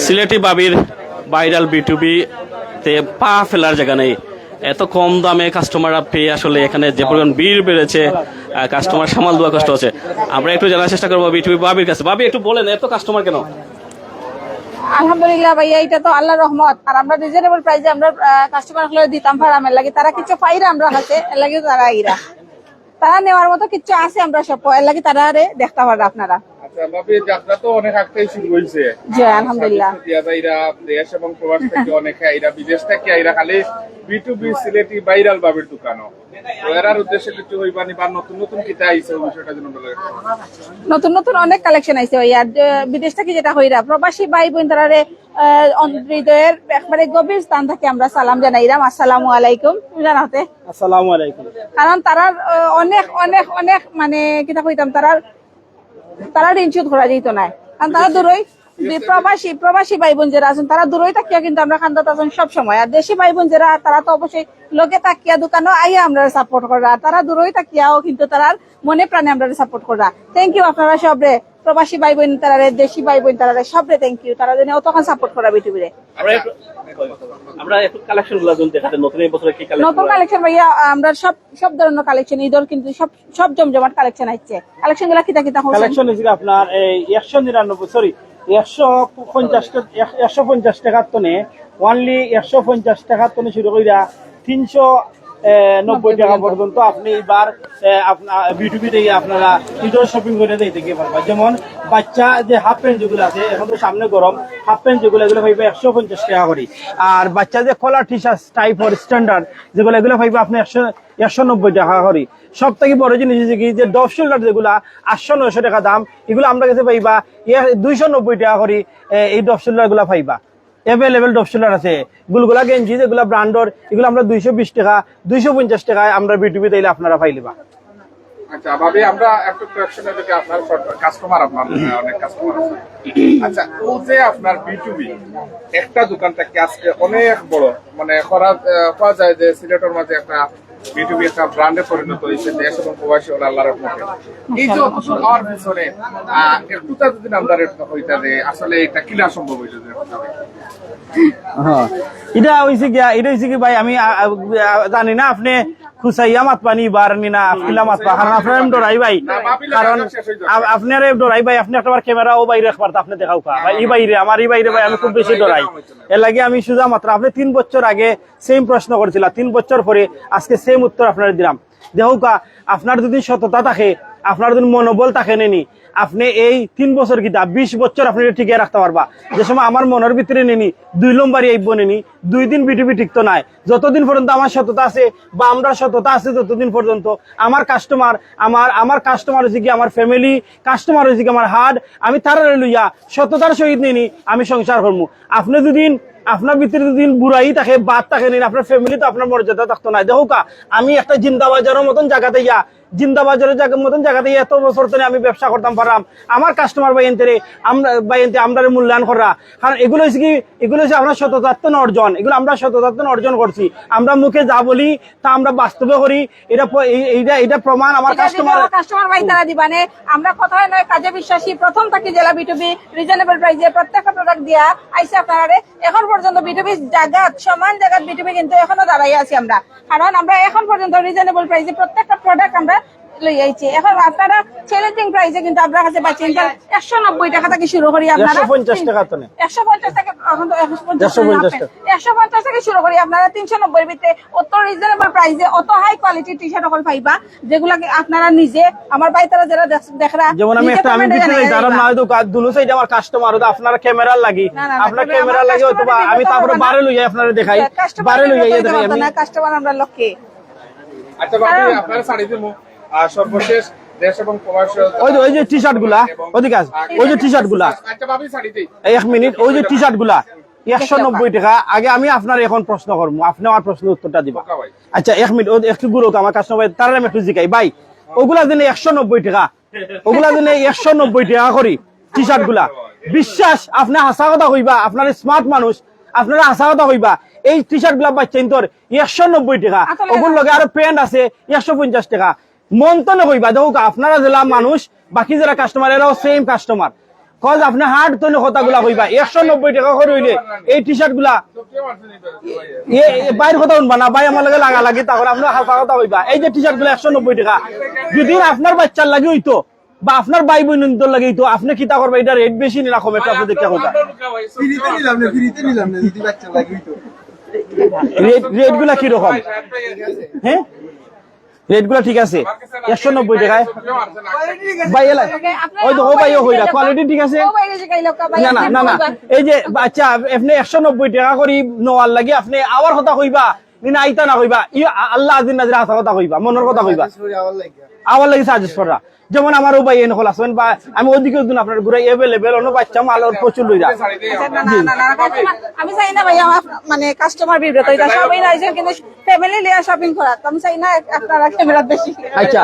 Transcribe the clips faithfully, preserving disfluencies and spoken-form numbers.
সিলেটি ভাবির ভাইরাল বিটুবি তে পা ফেলার জায়গা নেই। এত কম দামে কাস্টমার পেয়ে আসলে এখানে যে পরিমাণ ভিড় বেড়েছে, কাস্টমার সামাল দেওয়া কষ্ট হচ্ছে। আমরা একটু জানার চেষ্টা করবো বিটুবি ভাবির কাছে। ভাবি, একটু বলেন, এত কাস্টমার কেন? আলহামদুলিল্লাহ ভাইয়া, এটা তো আল্লাহর রহমত। আর আমরা রিজনেবল প্রাইসে আমরা কাস্টমার হলে দিতাম পারাম, এর লাগি তারা কিছু পাইরা আমরা হাতে, এর লাগি তারা আইরা। তারা নেওয়ার মতো কিছু আছে আমরা সব, এর লাগি তারা আরে দেখতে পারবে আপনারা। আচ্ছা ভাবি, যাত্রা তো অনেক আগতেই শুরু হয়েছে। জি, আলহামদুলিল্লাহ। সার্ভিস দিয়া যাইরা, দেশ এবং প্রবাস থেকে অনেকে আইরা, বিদেশ থেকে আইরা, খালি বিটুবি সিলেটি ভাইরাল ভাবির দোকানও। তো এরার উদ্দেশ্যে কিছু হইবানি বা নতুন নতুন কিতা আইছে, ওই বিষয়টা যেন বলে। নতুন নতুন অনেক কালেকশন আইছে ভাইয়া। আর, আহ, বিদেশ থেকে যেটা হইরা, প্রবাসী ভাই বোন তারারে, আহ, অন-, হৃদয়ের একবারে গভীর স্থান থেকে আমরা সালাম জানাইরাম, আসসালামু আলাইকুম জানাতে। আসসালামু আলাইকুম। কারণ তারার, আহ, অনেক অনেক অনেক মানে কিতা কইতাম, তারার তারা ঋণ শোধ করা যেত না, কারণ তারা দূরই। বি- প্রবাসী প্রবাসী ভাই বোন যারা আছেন, তারা দূরই থাকিয়া কিন্তু আমরা খান্দাত আছেন সব সময়। আর দেশি ভাই বোন যারা, তারা তো অবশ্যই লগে থাকিয়া দোকানও আইয়া আমরা সাপোর্ট করা, আর তারা দূরই থাকিয়াও কিন্তু তারার মনে প্রাণে আমরা সাপোর্ট করা। থ্যাংক ইউ আপনারা সবরে, প্রবাসী ভাই বোন তারারে, দেশি ভাই বোন তারারে, সবরে থ্যাংক ইউ। তারা যেন অতক্ষণ সাপোর্ট করা বিটুবিরে। আমরা একটু আমরা একটু কালেকশন গুলা যদি দেখাতে, নতুন এই বছরে কি কালেকশন? নতুন কালেকশন ভাইয়া, আমরা সব সব ধরনের কালেকশন, ঈদর কিন্তু সব সব জমজমাট কালেকশন আছে। কালেকশন গুলা কিতা কিতা হচ্ছে? কালেকশন হয়েছিল আপনার এই একশো নিরানব্বই, সরি, একশো পঞ্চাশ টা-, এক-, একশো পঞ্চাশ টাকার তনে, অনলি একশো পঞ্চাশ টাকার তনে শুরু করিয়া তিনশো নব্বই টাকা পর্যন্ত আপনি এবার বিটুবি থেকে আপনারা ঈদর শপিং করে দিতে গিয়ে পারবা। যেমন বাচ্চা যে হাফ প্যান্ট যেগুলো আছে, এখন তো সামনে গরম, হাফ প্যান্ট যেগুলো, এগুলো পাইবা একশো পঞ্চাশ টাকা করি। আর বাচ্চা যে কলার টি শার্ট টাইপর স্ট্যান্ডার্ড যেগুলো, এগুলো পাইবা আপনি একশো একশো নব্বই টাকা করি। সব থেকে বড় জিনিস হচ্ছে কি, যে ড্রপ শোল্ডার যেগুলা আটশো নয়শো টাকা দাম, এগুলো আমরা কাছে পাইবা এ-, দুইশো নব্বই টাকা করি। এ, এই ড্রপ শোল্ডার গুলা পাইবা, অ্যাভেলেবল ড্রপ শোল্ডার আছে। গুলগুলা গেঞ্জি যেগুলা ব্র্যান্ডর, এগুলো আমরা দুইশো বিশ টাকা, দুইশো পঞ্চাশ টাকায় আমরা বিটুবি দিলে আপনারা পাইলিবা। আচ্ছা ভাবি, আমরা একটু কোয়েকশনে যদি আপনার কাস্টমার, আপনার আহ, অনেক কাস্টমার আছে। আচ্ছা, ও যে আপনার বিটুবি একটা দোকান থেকে আজকে অনেক বড়, মানে করা আহ, করা যায় যে সিলেটর মাঝে একটা বিটুবি একটা ব্র্যান্ডে পরিণত হয়েছে দেশ এবং প্রবাসী হল আল্লাহর রহমতে। এই যে অত দূর হওয়ার পিছনে আহ, একটুটা যদি আমরা রেট হইতা যে আসলে এটা কিলা সম্ভব হইলো যে হ্যাঁ, এটা হইছে গিয়া, এটা হইছে কি ভাই, আমি আ, আ, আ, জানি না আপনি খুসাইয়া মাতবা নি বার নি না আফকিলা মাতবা, কারণ আপনার আমি ডরাই ভাই, কারণ আ-, আপনার এই ডরাই ভাই, আপনি একটা ক্যামেরা ও বাইরে একবার তো আপনি দেখাও কা ভাই, এই বাইরে আমার এই বাইরে ভাই আমি খুব বেশি ডরাই। এর লাগি আমি সুজা মাত্র আপনি তিন বছর আগে সেম প্রশ্ন করছিলা, তিন বছর পরে আজকে সেম উত্তর আপনারে দিলাম। দেখো কা, আপনার যদি সততা থাকে, আপনার যদি মনোবল থাকে নেনি, আপনি এই তিন বছর কিতা বিশ বছর আপনি এটা টিকিয়ে রাখতে পারবা। যে সময় আমার মনের ভিতরে নেনি দুই নম্বরই আইব নেনি, দুই দিন বিটুবি টিকতো নাই। যতদিন পর্যন্ত আমার সততা আছে বা আমরা সততা আছে, যতদিন পর্যন্ত আমার কাস্টমার, আমার আমার কাস্টমার হচ্ছে কি আমার ফ্যামিলি, কাস্টমার হচ্ছে কি আমার হার্ট, আমি তারারে লইয়া সততার সহিত নেনি আমি সংসার করমু। আপনি যদি আপনার ভিতরে যদি বুরাই থাকে, বাদ থাকে নেনি, আপনার ফ্যামিলি তো আপনার মর্যাদা থাকতো না। দেখো কা, আমি একটা জিন্দাবাজারের মতন জায়গাতে ইয়া জিন্দাবাজারের জায়গার মতন জায়গাতে এত বছর ধরে আমি ব্যবসা করতাম পারলাম, আমার কাস্টমার ভাই এনতে আমরা ভাই এনতে আমরা মূল্যায়ন করা। কারণ এগুলো হচ্ছে কি, এগুলো হচ্ছে আমরা সততাত্ত অর্জন, এগুলো আমরা সততাত্ত অর্জন করছি। আমরা মুখে যা বলি তা আমরা বাস্তবে করি। এটা প-, এই- এইটা এটা প্রমাণ আমার কাস্টমার। কাস্টমার ভাই তারা দিবানে। আমরা কথায় নয়, কাজে বিশ্বাসী, প্রথম থাকি জেলা বিটুবি রিজনেবল প্রাইসে প্রত্যেকটা প্রোডাক্ট দিয়া আইসে আপনারা। এখন পর্যন্ত বিটুবি জায়গা, সমান জায়গাত বিটুবি কিন্তু এখনো দাঁড়াই আছি আমরা, কারণ আমরা এখন পর্যন্ত রিজনেবল প্রাইসে প্রত্যেকটা প্রোডাক্ট আমরা লই আইছি। এখন আপনারা চ্যালেঞ্জিং প্রাইসে কিন্তু আপনার কাছে পাচ্ছেন। একশো নব্বই টাকা থেকে শুরু করি আপনারা, একশো পঞ্চাশ টাকা তো নেই। একশো পঞ্চাশ টাকা, এখন তো একশো পঞ্চাশ একশো পঞ্চাশ টাকা। একশো পঞ্চাশ থেকে শুরু করি আপনারা তিনশো নব্বই ভিতরে অত রিজনেবল প্রাইসে অত হাই কোয়ালিটি টি শার্ট অকল পাইবা, যেগুলা কি আপনারা নিজে আমার ভাই তারা যারা দেখ-, দেখরা, যেমন আমি নিজে একটা আমি কমেন্টে ভিতরে জানাই যারা দিবা। না হয়তো কা-, দুনো সাইডে আমার কাস্টমার হয়তো আপনারা ক্যামেরার লাগি, না, না, না, আপনার ক্যামেরার লাগি হয়তো বা আমি তারপরে বারে লইয়া আপনারা দেখাই, বারে লইয়া দেখাই আমি। কাস্টমার আমরা লক্ষ্যে। আচ্ছা ভাবি, আপনারা শাড়ি দিব। আর সর্বশেষ দেশ এবং প্রবাস। ওই যে, ওই যে টি শার্ট গুলা, ওদিকে আছে, ওই যে টি শার্ট গুলা। আচ্ছা ভাবি, শাড়ি দেই। এই এক মিনিট, ওই যে টি শার্ট গুলা একশো নব্বই টাকা। আগে আমি আপনার এখন প্রশ্ন করবো, আপনি আমার প্রশ্নের উত্তরটা দিবা। আচ্ছা এক মিনিট, ওই একটু ঘুরো তো, আমার কাস্টমার ভাই, তারা আমি একটু জিগাই ভাই, ওগুলা দিনে একশো নব্বই টাকা, ওগুলা দিনে একশো নব্বই টাকা করি টি শার্ট গুলা। বিশ্বাস, আপনি হাসা কথা কইবা, আপনার স্মার্ট মানুষ, আপনারা হাসা কথা কইবা। এই টি শার্ট গুলা বাচ্চা ইন্তর একশো নব্বই টাকা, ওগুর লগে আরো প্যান্ট আছে একশো পঞ্চাশ টাকা। মন তো না কইবা, দেখো আপনারা জেলা মানুষ, বাকি যারা কাস্টমার এরাও সেম কাস্টমার। কজ আপনে হার্ড টোনে কথাগুলা কইবা। একশো নব্বই টেকা করি অইলে এই টি শার্ট গুলা, এ, এ, ভাইর কথা হুনবা না, ভাই আমার লগে লাগালাগি, তখন আপনে হাছা কথা কইবা। এই যে টি শার্ট গুলা একশো নব্বই টেকা, যদি আপনার বাইচ্চার লাগি অইতো বা আপনার ভাই বইনর লাগি অইতো, আপনে কিতা করবা? ইটা রেট বেশি নি না কম, একটু আপনে দেখিয়া কইবা। ফ্রিতে নিলাম না, ফ্রিতে নিলাম না, যদি বাইচ্চার লাগি অইতো। রেট, রেট গুলা কিরকম? হ্যাঁ, রেট গুলা ঠিক আছে? একশো নব্বই টেকায়। ভাই, এলা, ওই দেখো ভাই, ও কইরা, কোয়ালিটি ঠিক আছে? না, না, না, না। এই যে, আচ্ছা, আপনে একশো নব্বই টেকা করি নেওয়ার লাগি আপনে আবার কথা কইবা, নি না, ইতা না কইবা, ই আ-, আল্লাহ আজিজ নাজির হাছা কথা কইবা, মনর কথা কইবা। আবার লাগি সাজেস্ট করা। যেমন আমার ও ভাই এন হল আছেন, বা আমি ওদিকে দিন আপনার ঘুরে অ্যাভেলেবল, অন্য বাইচ্চা মাল ওর প্রচুর লইরা। আচ্ছা, না, না, না, না, না, কাস্টমার, আমি চাই না ভাই, আমার মানে কাস্টমার বিব্রত, এটা সবাই না, এসে কিন্তু ফ্যামিলি লিয়া শপিং করার, তো আমি চাই না আপনারা ক্যামেরা বেশি। আচ্ছা,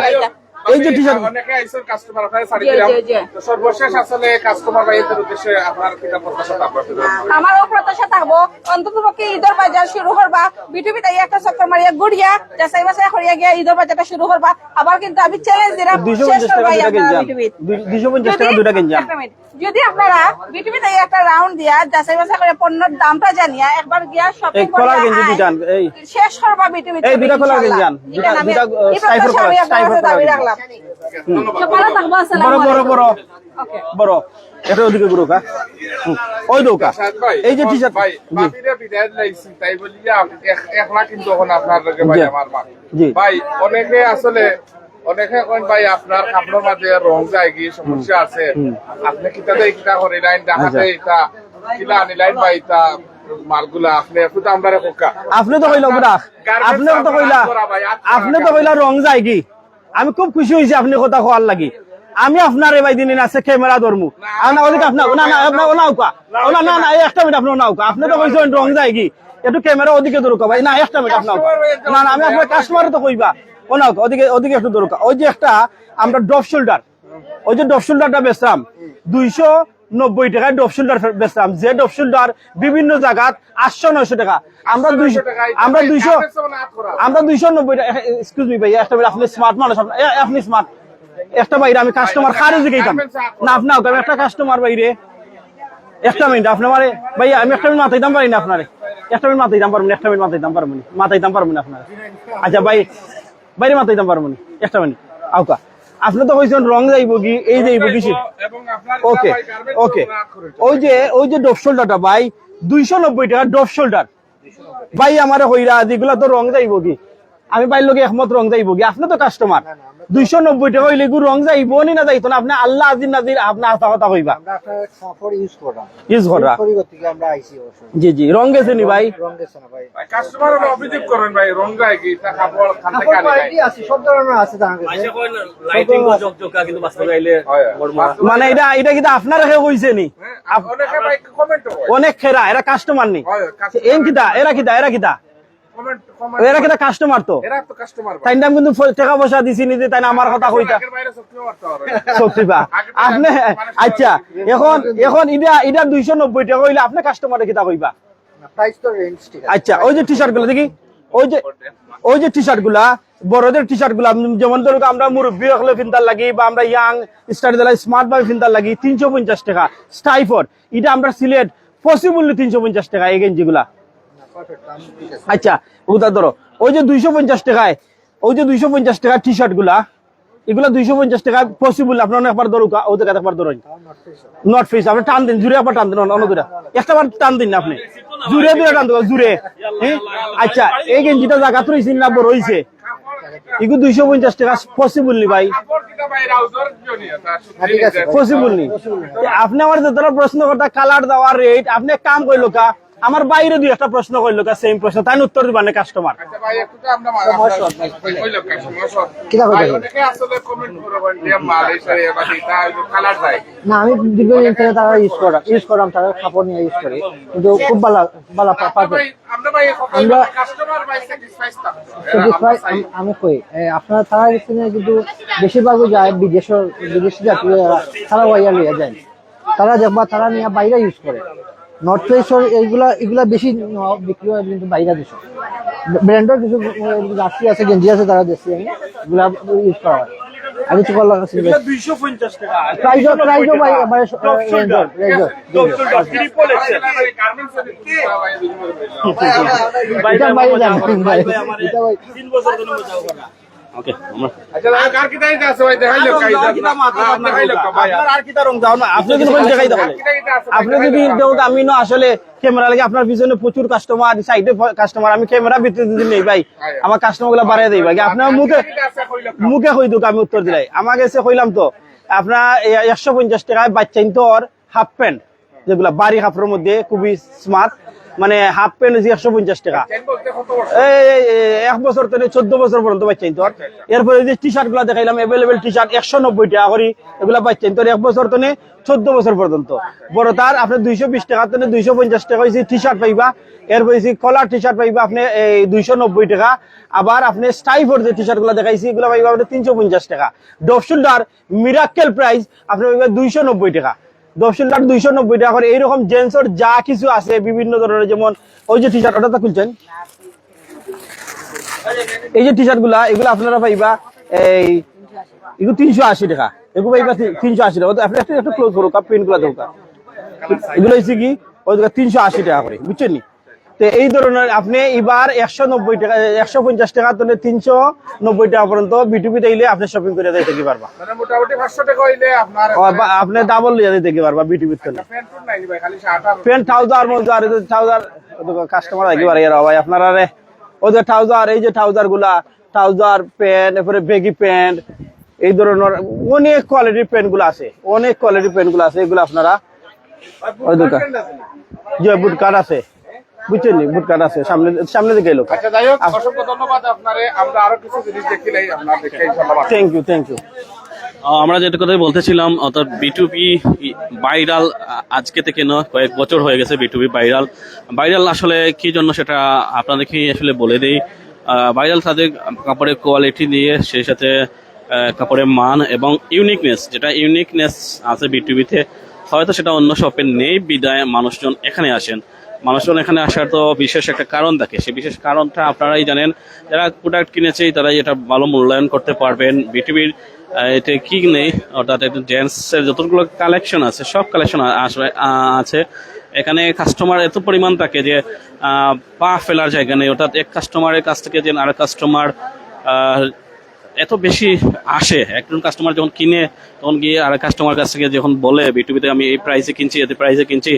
এই যে টি শার্ট অনেকে আইসেন কাস্টমার, আপনারা শাড়ি জি, দিলাম। জি, জি। তো সর্বশেষ আসলে কাস্টমার ভাইদের উদ্দেশ্যে আপনার কিতা প্রত্যাশা থাকবে? আমারও প্রত্যাশা থাকবো, অন্তত পক্ষে ঈদর বাজার শুরু করবা, বিটুবি তাই একটা চক্কর মারিয়া ঘুরিয়া, যাচাই বাছাই করিয়া গিয়া ঈদর বাজারটা শুরু করবা। আবার কিন্তু আমি চ্যালেঞ্জ দিলাম, দুইশো পঞ্চাশ শেষ টাকা করবা দুইটা আপনারা গেঞ্জাম। বিটুবি। দুই-, দুইশো পঞ্চাশ টাকা যদি দুইটা গেঞ্জাম। এক মিনিট, যদি আপনারা বিটুবি তাই একটা রাউন্ড দিয়া, যাচাই বাছাই করে পণ্যর দামটা জানিয়া, একবার গিয়া শপিং এই কলার করিয়া গেঞ্জি আয়, দুইটা আন, এই। শেষ করবা বিটুবি এই দুইটা কলার ইনশাআল্লাহ। গেঞ্জাম, দুইটা, এখানে আমি দুইটা, আহ, এই স্টাইফার প্রত্যাশা কলার, আমি আপনার স্টাইফার কাছে কলার দাবি গেঞ্জাম। রাখলাম। হুম। তো ভালো থাকবো, আসসালামু বড়, বড়, আলাইকুম। বড়। ওকে। বড়। এটা ওদিকে ঘুরুক, হ্যাঁ? হুম। ওই দৌকা। সাদ ভাই, এই যে টি শার্ট। ভাই, জি। ভাবিরে বিদায় লাইছি, তাই বলিয়া এক, একলা কিন্তু এখন আপনার লগে ভাই জি। আমার মা। জি। ভাই, অনেকে আসলে, অনেকে কইন ভাই আপনার কাপড়র মাঝে রং যায়গি, সমস্যা আছে। হুম। আপনে কিতা দেই কিতা করি লাইন দেখাতে আচ্ছা। এটা, কিলা আনি লাইন ভাই এটা মালগুলা আপনে একটু তো আমরারে কোকা। আপনে তো কইলা বুড়া, গার্মেন্টস আপনে তো কইলা, করা ভাই, আচ্ছা, আপনে তো কইলা রং যায়গি। আমি খুব খুশি অইছি আপনে কথা কওয়ার লাগি। আমি আপনারে ভাই দিন আছে ক্যামেরা ধরমু। আর না, ওদিকে আপনার, না, না, আপনার ওনা উকা। ওনা, না, না, এই একটা মিনিট আপনার ওনা উকা। আপনে তো কইছেন রং যায়গি। একটু ক্যামেরা ওদিকে ধরুক ভাই। না, একটা মিনিট আপনার উকা। না, না, আমি আপনার কাস্টমারে তো কইবা। ওনা উকা, ওদিকে, ওদিকে একটু ধরুক। ওই যে একটা আমরা ড্রপ শোল্ডার, ওই যে ড্রপ শোল্ডারটা বেচলাম, দুইশো নব্বই টাকায় ড্রপ শোল্ডার বেচলাম। যে ড্রপ শোল্ডার বিভিন্ন জায়গাত আটশো নয়শো টাকা, আমরা দুইশো, আমরা দুইশো, আমরা দুইশো নব্বই টাকা। এক্সকিউজ মি ভাই, একটা মিনিট, আপনি স্মার্ট মানুষ, আপনি, এ, আপনি স্মার্ট। একটা বাইরে আমি কাস্টমার খারে জিগাইতাম। না, আপনি ওকে, আমি একটা কাস্টমার বাইরে। একটা মিনিট, আপনি আমারে, ভাই, আমি একটা মিনিট মাতাইতাম পারি না আপনারে। একটা মিনিট মাতাইতাম পারবেন, একটা মিনিট মাতাইতাম পারবেন, মাতাইতাম পারবেন আপনারে। আচ্ছা ভাই, বাইরে মাতাইতাম পারবো নি? একটা মিনিট। আউকা। আপনি তো কইছেন রং যাইবো কি, এই যাইবো কি সে? এবং আপনার ওকে, ভাই গার্মেন্টস ওকে। ওনার করে। ওই যে, ওই যে ড্রপ শোল্ডারটা ভাই, দুইশো নব্বই টাকা ড্রপ শোল্ডার। ভাই আমারে কইরা, যেগুলা তো রং যাইবো কি? আমি ভাইর লগে একমত রং যাইবো কি? আপনি তো কাস্টমার। দুইশো নব্বই টাকা অইলে এগু রং যাইবো নি না যাইতো না? আপনি আল্লাহ আজিজ নাজির, আপনি হাছা কথা কইবা। আমরা আপনার কাপড় ইউজ করা। ইউজ করা। ইউজ করি করতে গিয়ে আমরা আইছি অবশ্য। জি, জি, রং গেছে নি ভাই? রং গেছে না ভাই। ভাই, কাস্টমার অভিযোগ করেন ভাই, রং যায় কি? তা কাপড় খান থেকে কাপড় আনি কোয়ালিটি ভাই। আছে, সব ধরনের আছে তার কাছে। মাইসে কয় না, লাইটিং কো জকজকা, কিন্তু বাস্তবে আইলে হয়, হয়। বড় মা। মানে এটা, এটা কিন্তু আপনারা কেউ কইছে নি? হ্যাঁ, আপ-, অনেকে ভাই কমেন্ট করে। অনেক খেরা, এরা কাস্টমার নি। হয়, হয়, কাস্টমার। এন কিতা, এরা কিতা, এরা কিতা? কমেন্ট, কমেন্ট এরা করে। কিতা কাস্টমার তো? এরা তো কাস্টমার ভাই। তাই নাম কিন্তু ফ-, টাকা পয়সা দিছি নিজে, তাই না আমার কথা কইতা? আগের বাইরে সব কেউ মারতে পারবে না। সত্যি বা? আগের আপনি, বাইরে মানে আচ্ছা, সব এখন, এখন এটা, এটা দুইশো নব্বই টাকা অইলে আপনি কাস্টমারে কিতা কইবা? না, প্রাইস তো রেঞ্জ ঠিক আছে। আচ্ছা, ওই যে টি শার্ট গুলা দেখি, ওই যে, ওই যে টি শার্ট গুলা, বড়দের টি শার্ট গুলা, উম, যেমন ধরুন আমরা মুরব্বী হকলে ফিনতার লাগি বা আমরা ইয়াং স্টার দিলা স্মার্ট ভাবে ফিনতার লাগি তিনশো পঞ্চাশ টাকা স্টাইফর, এটা আমরা সিলেট পসিবল তিনশো পঞ্চাশ টাকা এই গেঞ্জি গুলা। না, পারফেক্ট, দাম ঠিক আছে। আচ্ছা, ওটা ধরো, ওই যে দুইশো পঞ্চাশ টাকায়, ওই যে দুইশো পঞ্চাশ টাকা টি শার্ট গুলা, এগুলা দুইশো পঞ্চাশ টাকা পসিবল, আপনারা একবার ধরুকা, ও জায়গাতে একবার ধরুন। নর্থ ফেস, আপনি টান দিন, জুরে একবার টান দিন, অন্য, অন্য দুইটা। একটা বার টান দিন না আপনি। জুরে দুইটা টান দিন, জুরে। হ্যাঁ? আচ্ছা, এই গেঞ্জিটা জাগাত রইছে না বড় হইছে? এগু দুইশো পঞ্চাশ টাকা পসিবল নি ভাই? কাপড় কিতা ভাই, রাউজার জন্য এটা, হ্যাঁ, ঠিক আছে ভাই। পসিবল নি। আপনি আমার যতটা প্রশ্ন করতা, কালার দেওয়ার রেট, আপনি এক কাম কইলো কা, আমার বাইরে দুই একটা প্রশ্ন কইলো কা, সেম প্রশ্ন, তাই উত্তর দিবা না কাস্টমার। আচ্ছা ভাই, একটু তো আমরা মাল সমস্যা আপনার নাই। ওই, ওই লোক, সমস্যা। কিতা ভাই, কইতা? অনেকে আসলে কমেন্ট করে বলেন যে মাল এই সারে এবার এটা হলো কালার যায়। না, আমি দীর্ঘদিন ধরে তারা ইউজ করা, ইউজ করাম, তারা কাপড় নিয়ে ইউজ করে, কিন্তু খুব ভালো, ভালো পা-, আমরা পারফেক্ট। ভাই, আমরা ভাই, আমরা কাস্টমার ভাই স্যাটিসফাই থাকবো। স্যাটিসফাই, আম-, আমি কই, এ, আপনারা তারা গেছে না, কিন্তু বেশিরভাগই যায় বিদেশে, বিদেশি জাতীয়, তারা ওয়াইয়া লইয়া যায়। তারা দেখবা, তারা নিয়ে বাইরে ইউজ করে। নর্থ ফেসর এইগুলা, এগুলা বেশি ন-, বিক্রি হয় কিন্তু বাইরে দেশে। ব্র্যান্ডের কিছু, এ, জার্সি আছে, গেঞ্জি আছে, তারা দেশি, এগুলা ইউজ করা হয়। আমি তো কল্লা গাছ এগুলো দুইশো পঞ্চাশ টাকা। প্রাইসও প্রাইসও ভাই ভাই top shoulder, top shoulder, triple Excel. ভাই, এটা ভাই, ভাই মজা জানেন করে, ভাই, ভাই, ভাই, আমার এটা ভাই। তিন বছর ধরে মজা করে। ওকে, আমরা আর, আর কিতা কিতা আছে ভাই? দেখাই লোক, আর কিতা মাথা আপনার দেখাই লোক, ভাই। আপনার আর কিতা রং দাও না? আপনি যদি কোন জায়গায় দেখাইলেন? আপনি যদি দেও, আমি না আসলে ক্যামেরা লাগে আপনার পিছনে প্রচুর কাস্টমার, সাইডে কাস্টমার, আমি ক্যামেরা ভিতরে যদি নেই ভাই, আমার কাস্টমার গুলা বাড়াই দেই ভাই। আপনার মুখে মুখে কই দুক, আমি উত্তর দিলাই। আমার গেছে কইলাম তো, আপনার একশো পঞ্চাশ টাকায় বাচ্চাইন্তর হাফ প্যান্ট, যেগুলা বাড়ি কাপড়ের মধ্যে খুবই স্মার্ট, মানে হাফ প্যান্ট হচ্ছে একশো পঞ্চাশ টাকা। এই, এই, এই, এক বছর তনে চোদ্দ বছর পর্যন্ত বাচ্চাইন্তর। এরপরে যে টি শার্ট গুলা দেখাইলাম, অ্যাভেলেবেল টি শার্ট একশো নব্বই টাকা করি, এগুলা বাচ্চাইন্তর এক বছর তনে চোদ্দ বছর পর্যন্ত। বড় তার আপনি দুইশো বিশ টাকা তনে দুইশো পঞ্চাশ টাকা হয়েছে টি শার্ট পাইবা, এরপরে হচ্ছে কলার টি শার্ট পাইবা আপনি এই দুইশো নব্বই টাকা। আবার আপনি স্ট্রাইপর যে টি শার্ট গুলা দেখাইছি, এগুলা পাইবা আপনি তিনশো পঞ্চাশ টাকা। ডপ শোল্ডার মিরাক্কেল প্রাইস, আপনি পাইবা দুইশো নব্বই টাকা। ডপ শোল্ডার দুইশো নব্বই টাকা করে। এইরকম জেন্টসর যা কিছু আছে বিভিন্ন ধরনের, যেমন ওই যে টি শার্ট, ওটা তো খুলছেন, এই যে টি শার্ট গুলা, এগুলো আপনারা পাইবা এই এগুলো তিনশো আশি টাকা, এগুলো পাইবা তি- তিনশো আশি টাকা। আপনি একটু একটু ক্লোজ করুক, প্রিন্ট গুলা দেখুক। এগুলো হচ্ছে কি ওই তিনশো আশি টাকা করে, বুঝছেন নি? তো এই ধরনের আপনি এবার একশো নব্বই টাকা, একশো পঞ্চাশ টাকা তুলে তিনশো নব্বই টাকা পর্যন্ত বিটুবিতে আইলে আপনি শপিং করে যাইতে কি পারবা। মানে মোটামুটি পাঁচশো টাকা হইলে আপনার ও, বা- আপনি ডাবল লিয়ে যাইতে কি পারবা বিটুবির তুলে। প্যান্ট টুন্ট নাই ভাই, খালি শার্ট আর প্যান্ট, ট্রাউজার মজা আর ট্রাউজার, কাস্টমার আগে বাড়াই আর ভাই আপনারা রে, ওই যে ট্রাউজার, এই যে ট্রাউজার গুলা, ট্রাউজার প্যান্ট, এরপরে ব্যাগি প্যান্ট, এই ধরনের অনেক কোয়ালিটির প্যান্ট গুলো আছে, অনেক কোয়ালিটির প্যান্ট গুলো আছে। এগুলো আপনারা ওই দোকান, যে বুট কাট আছে, বুঝছেন নি, বুট কাট আছে সামনে, সামনে দিকে লোক। আচ্ছা, যাই হোক, অসংখ্য ধন্যবাদ আপনারে। আমরা আরো কিছু জিনিস দেখিলাই, আপনার দেখে ইনশাআল্লাহ। Thank you, thank you. আহ, আমরা যেটা কথাই বলতেছিলাম, অর্থাৎ বিটুবি ভাইরাল আজকে থেকে নয়, কয়েক বছর হয়ে গেছে বিটুবি ভাইরাল। ভাইরাল আসলে কি জন্য সেটা আপনাদেরকেই আসলে বলে দেই। ভাইরাল তাদের কাপড়ের কোয়ালিটি দিয়ে, সেই সাথে আহ, কাপড়ের মান এবং ইউনিকনেস, যেটা ইউনিকনেস আছে বিটুবিতে, হয়তো সেটা অন্য শপে নেই, বিদায় মানুষজন এখানে আসেন। মানুষজন এখানে আসার তো বিশেষ একটা কারণ থাকে, সেই বিশেষ কারণটা আপনারাই জানেন। যারা প্রোডাক্ট কিনেছে তারাই এটা ভালো মূল্যায়ন করতে পারবেন। বিটুবির এতে কি নেই, অর্থাৎ একজন জেন্টসের যতগুলো কালেকশন আছে, সব কালেকশন আসবে আহ, আছে। এখানে কাস্টমার এত পরিমাণ থাকে যে আহ, পা ফেলার জায়গা নেই, অর্থাৎ এক কাস্টমারের কাছ থেকে যে আরেক কাস্টমার এত বেশি আসে। একজন কাস্টমার যখন কিনে, তখন গিয়ে আরেক কাস্টমার কাছ থেকে যখন বলে বিটুবিতে আমি এই প্রাইসে কিনছি, এত প্রাইসে কিনছি,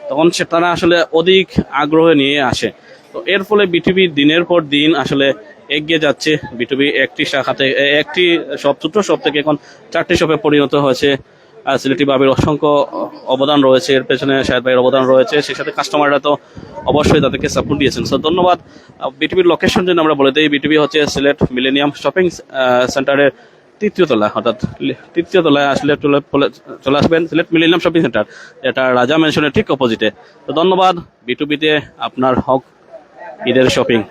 তখন সে তারা আসলে অধিক আগ্রহে নিয়ে আসে। তো এর ফলে বিটুবি দিনের পর দিন আসলে এগিয়ে যাচ্ছে। বিটুবি একটি শাখাতে এ- একটি শপ, ছোট্ট শপ থেকে এখন চারটি শপে পরিণত হয়েছে। আহ, সিলেটি ভাবির অসংখ্য অবদান রয়েছে, এর পেছনে শাহেদ ভাইয়ের অবদান রয়েছে, সেই সাথে কাস্টমাররা তো অবশ্যই তাদেরকে সাপোর্ট দিয়েছেন। তো ধন্যবাদ। বিটুবির লোকেশন যদি আমরা বলে দিই, বিটুবি হচ্ছে সিলেট মিলেনিয়াম শপিং সেন্টারের তৃতীয় তলা, অর্থাৎ লি- তৃতীয় তলায় আসলে চলে চলে- চলে আসবেন সিলেট মিলেনিয়াম শপিং সেন্টার, এটা রাজা ম্যানশনের ঠিক অপোজিটে। তো ধন্যবাদ। বিটুবিতে আপনার হক ঈদের শপিং।